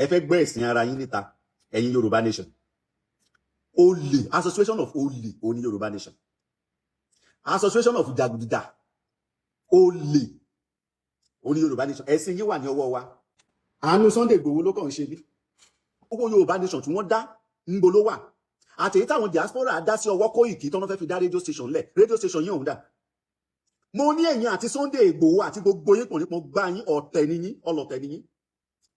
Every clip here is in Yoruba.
Ẹ fẹ́ gbọ́ ẹ̀sìn ara yín níta. Ẹ̀yin Yorùbá Nation, olè, association of olè òní Yorùbá Nation, association of jàgùdà, olè òní Yorùbá Nation. Ẹ̀sìn yín wà ní ọwọ́ wa. Àánú Sunday Igboho ló kàn ń ṣe bí owó Yorùbá Nation tí wọ́n dá ń bo ló wà, àti èyí táwọn diaspora dá sí ọwọ́ Kóìkì tọ́nà fẹ́ fi dá radio station lẹ̀. Radio station yín òun dà? Mo ní ẹ̀yin àti Sunday Igboho àti gbogbo yín pọ̀ nípọn gbá yín. Ọ̀tẹ̀ ni yín, ọlọ̀tẹ̀ ni yín.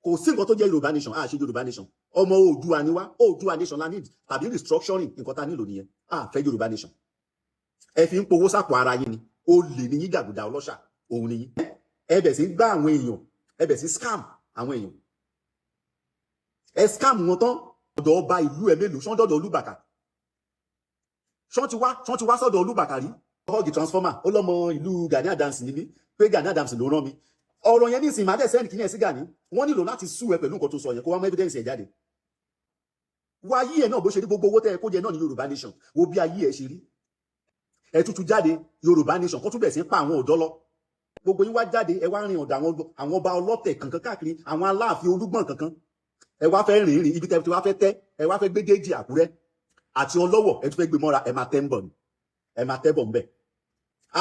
Kò sí nǹkan tó jẹ́ Yorùbá Nation. Àṣẹ Yorùbá Nation, ọmọ Oòduà ni wá. Oòduà Nation la need tàbí restructuring. Nǹkan tá nílò nìyẹn. A fẹ́ Yorùbá Nation. Ẹ fi ń powó sápò ara yín ni. Ó lè ní yín, jàgùdà ọlọ́ṣà òun ni yín. Ẹ bẹ̀ sí gbá àwọn èèyàn, ẹ bẹ̀ sí scam àwọn èèyàn. Ẹ scam wọn tán. Ọ̀dọ̀ ọba ìlú ẹ mélòó ṣán dọ̀dọ̀ Olúbàkà? Ṣán ti wá sọ́dọ̀ Olúbàkà rí? Hug transformer, ó lọ́mọ ìlú Gani Adams ní mí, pé Gani Adams ló rán mi. Ọ̀rọ̀ yẹn nísìnyí, máa dẹ̀ send kìíní ẹ̀ sí Gani. Wọ́n nílò láti sue ẹ pẹ̀lú nǹkan tó sọ yẹn, kó wá mú evidence ẹ̀ jáde. Wá ayé ẹ̀ náà bó ṣe rí. Gbogbo owó tẹ́ ẹ kó jẹ náà ní Yorùbá Nation, wo bí ayé ẹ̀ ṣe rí. Ẹ tútù jáde Yorùbá Nation, kó tún bẹ̀ sí pa àwọn ọ̀dọ́ lọ. Gbogbo yín wá jáde, ẹ wá rìn ọ̀dọ̀ àwọn ọba ọlọ́tẹ̀ kankan káàkiri, àwọn Aláàfin Olúgbọ̀n kankan. Ẹ wá fẹ́ rìn rìn ibi tẹ́ ti wá fẹ́ tẹ́. Ẹ wá fẹ́ gbé Déjì Àkúrẹ́ àti Ọlọ́wọ̀, ẹ tún fẹ́ gbé mọ́ra. Ẹ máa tẹ́ ń bọ̀ ni, ẹ máa tẹ́ bọ̀ ń bẹ̀.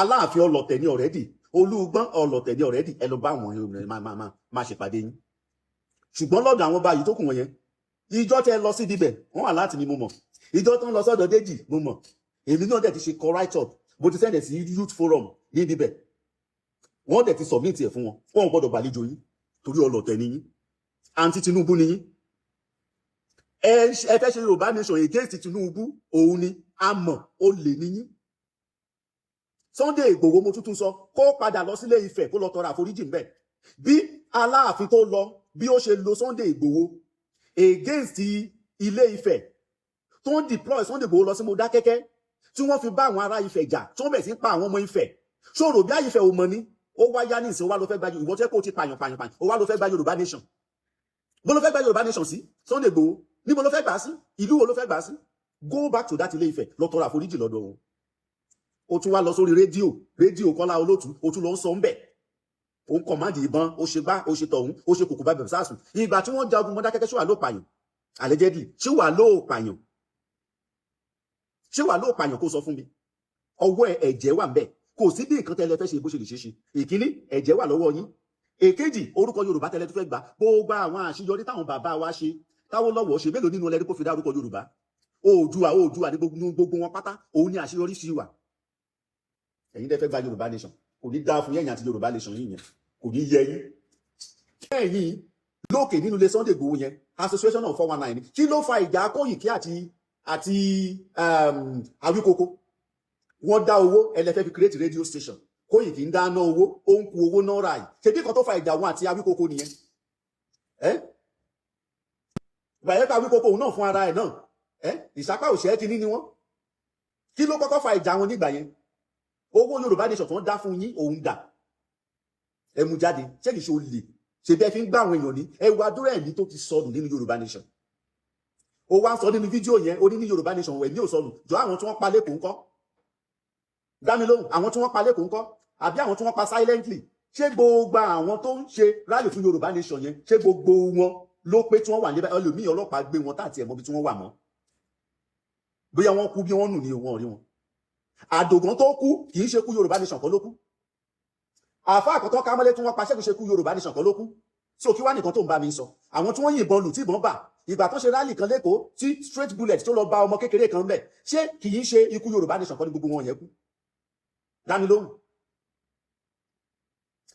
Aláàfin ọlọ̀tẹ̀ ní already, Olúgbọ́n ọlọ̀tẹ̀ ní already. Ẹ lọ bá àwọn máa ṣèpàdé yín. Ṣùgbọ́n lọ́dọ̀ àwọn ọba yìí tó kù wọ̀nyẹn, ìjọ tẹ lọ sí ibibẹ̀, wọ́n wà láti mi. Mo mọ̀ ìjọ tó ń lọ sọ́dọ̀ Déjì. Mo mọ̀, èmi náà dẹ̀ ti ṣe kọ write up. Mo ti send ẹ̀ sí youth forum ní ibibẹ̀. Wọ́n dẹ̀ ti submit ẹ̀ fún wọn. Wọn ò gbọ́dọ̀ gbàlejò yín torí ọlọ̀tẹ̀ ni yín, anti Tinubu ni yín. Ẹ fẹ́ ṣe Yorùbá Nation against Tinubu, òun ni a mọ̀. Ó lè ní yín. Sunday Igboho, mo tuntun sọ, kó padà lọ sílé Ifẹ̀, kó lọ tọrọ àforíjì ńbẹ̀. Bí Aláàfin tó lọ, bí ó ṣe lo Sunday Igboho against Ilé Ifẹ̀, tó ń deploy Sunday Igboho lọ sí Modákẹ́kẹ́, tí wọ́n fi bá àwọn ará Ifẹ̀ jà, tí wọ́n bẹ̀ sí ń pa àwọn ọmọ Ifẹ̀, ṣòro bí Ifẹ̀ ò mọ̀ ní. Ó wá yá ní ìsìn, ó wá ló fẹ́ gba ìwọ tẹ́ kó o ti pààyàn pààyàn pààyàn, ó wá ló fẹ́ gba Yorùbá Nation. Bó ló fẹ́ gba Yorùbá Nation sí? Sunday Igboho, níbo ló fẹ́ gbà sí? Ìlú wo ló fẹ́ gbà sí? Go back to that Ilé Ifẹ̀, lọ tọrọ àforíjì lọ́dọ̀ wọn. Ó tún wá lọ sórí rédíò, rédíò Kọ́lá Olótù, ó tún lọ ń sọ ń bẹ̀, ó ń command ìbọn, ó ṣe gbá, ó ṣe tọ̀hún, ó ṣe kòkò bá bẹ̀rẹ̀ sásùn. Ìgbà tí wọ́n jagun Mọdákẹ́kẹ́, ṣé wà ló pààyàn? Allegedly, ṣé wà ló pààyàn? Ṣé wà ló pààyàn? Kó sọ fún mi. Ọwọ́ ẹ̀jẹ̀ wà ń bẹ̀. Kò sí bí nǹkan tẹ́lẹ̀ fẹ́ ṣe bó ṣe lè ṣe ṣe. Ìkíní, ẹ̀jẹ̀ wà lọ́wọ́ yín. Èkejì, orúkọ Yorùbá tẹ́lẹ̀ tó fẹ́ gbà. Gbogbo àwọn àṣeyọrí táwọn bàbá wa ṣe, táwọn lọ́wọ́ ṣe, mélòó nínú ọlẹ́rí kó fi dárúkọ Yorùbá? Oòduà, Oòduà ní gbogbo wọn pátá. Òun ni àṣeyọrí sí wà. Ẹ̀yin tẹ́ fẹ́ gba Yorùbá Nation, kò ní dáa fún yẹ̀yìn àti Yorùbá Nation yìí yẹn, kò ní yẹ yín. Ẹ̀yin lókè nínú ilé Sunday Igboho yẹn, association of 419, kí ló fa ìjà Kóyìkí àti Awíkókó? Wọ́n dá owó, ẹlẹ́fẹ́ fi create radio station. Kóyìkí ń dáná owó, ó ń ku owó náà rà yìí. Ṣebí kan tó fa ìjà wọn àti Awíkókó nìyẹn. Ẹ gbàyẹ́ pé Awíkókó òun náà fún ara ẹ̀ náà, ẹ ìsápá òṣèré kínní ni wọ́n. Kí ló kọ́kọ́ fa ìjà wọn nígbà yẹn? Owó Yorùbá Nation tó ń dá fún yín, òun dà? Ẹ mú jáde. Ṣé kìí ṣe olè? Ṣe bẹ́ẹ̀ fi ń gbá àwọn èèyàn ní? Ẹ wá dúró, ẹ̀mí tó ti sọnù nínú Yorùbá Nation. Ó wá ń sọ nínú fídíò yẹn, ó ní ní Yorùbá Nation, ẹ̀mí ò sọnù. Jọ, àwọn tí wọ́n pa lẹ́kọ̀ọ́ ńkọ́? Dá mi lóhùn. Àwọn tí wọ́n pa lẹ́kọ̀ọ́ ńkọ́? Àbí àwọn tí wọ́n pa silently? Ṣé gbogbo àwọn tó ń ṣe rally fún Yorùbá Nation yẹn, ṣé gbogbo wọn ló pé tí wọ́n wà níbẹ̀? Ẹlòmíì, ọlọ́pàá gbé wọn táàtì ẹ̀ mọ́bi tí wọ́n wà mọ́. Bóyá wọ́n kú, bí wọ́n nù ní wọn rí wọn. Àdògán tó kú, kì í ṣe kú Yorùbá Nation kan ló kú. Àfa àkọ́tọ́ kámọ́lé tí wọ́n pa, ṣẹ́gun ṣe kú Yorùbá Nation kan ló kú. So kí wá nìkan tó ń bá mi sọ? Àwọn tí wọ́n yìnbọn lù, tí ìbọn bà, ìgbà tó ṣe rally kan lẹ́kọ̀ọ́, tí straight bullet tó lọ bá ọmọ kékeré kan bẹ̀, ṣé kì í ṣe ikú Yorùbá Nation kan ní gbogbo wọn yẹn kú? Dá mi lóhùn.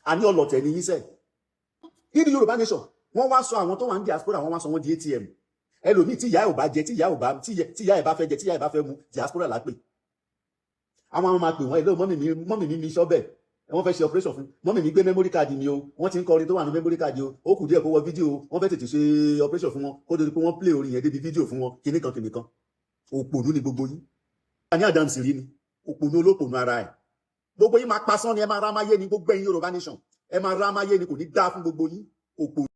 Àní ọlọ̀tẹ̀ ní yín sẹ́ nínú Yorùbá Nation. Wọ́n wá sọ àwọn tó wà ní diaspora, wọ́n wá sọ wọ́n di ATM. Ẹlòmíì, tí ìyá ẹ̀ ò bá jẹ, tí ìyá ẹ̀ bá fẹ́ jẹ, tí ìyá ẹ̀ bá fẹ́ mu, diaspora lápè. Àwọn máa pè wọ́n ilé mummy mi, mummy mi mi sọ́bẹ̀, wọ́n fẹ́ ṣe operation fún mummy mi, gbé memory card mi o, wọ́n ti ń kọrin tó wà ní memory card o, ó kù díẹ̀ kó wọ fídíò, wọ́n fẹ́ tètè ṣe operation fún wọn kó tó di pé wọ́n play orin yẹn débi fídíò fún wọn. Kinní kan kinní kan. Òpònú ni gbogbo yín. Gani Adams rí ni òpònú, olópònú ara ẹ̀. Gbogbo yín máa pasán ni, ẹ máa rámáyé ni. Gbogbo ẹ̀yin Yorùbá Nation, ẹ máa rámáyé ni. Kò ní dáa fún gbogbo yín, òpònú.